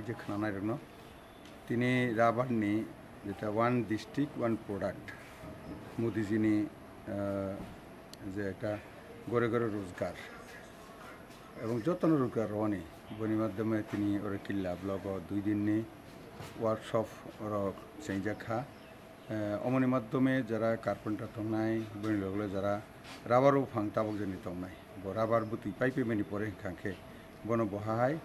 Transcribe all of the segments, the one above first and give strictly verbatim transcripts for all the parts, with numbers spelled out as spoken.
Je khwnanairokno tini rabarni jeta one district one product Modijini, ah, je ekta gore gore rojgar ebong jotono rojgar rwani boni madhyome tini oro Killa blogo dui dinni workshop rok chengjak kha. Eh, omoni madhyome jara carpenter tongnai, boni loge loge jara rubber buphang tabok jani tongnai, bo rubber bwtwi paipaimani pore hwnkha khe bono boha hai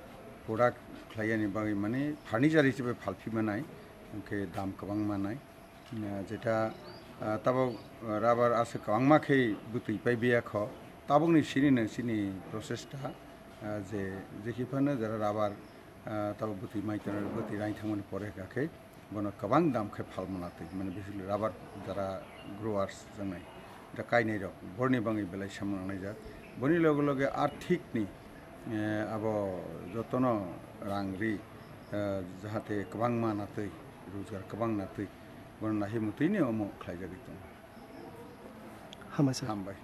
product khlaiyani bagwi mane furniture hisabe phalphi manai, hwnkhe dam kwbang manai. Eh, jeta, ah, tabok, ah, rubber aswk kwbangma khe bwtwi paibiya kho, tabokni sinino chini process ta, ah, je, jekhi phano jara rubber, ah, tabok bwtwi mai tongo, bwtwi raithangmani pore hwnkha khe, bono kwbang dam khe phalmana twi, mane basically rubber jara growers janai, da kainai rok, borni bangwi belai samung nangnai jak. Boni loge loge arthik ni, eh, abo jotono rang ri, eh, jahate kwbang mana twi, rojgar kwbang na twi, bono nahi mutwi ni omo khlai jagwi tongo. Hambai sir. Hambai.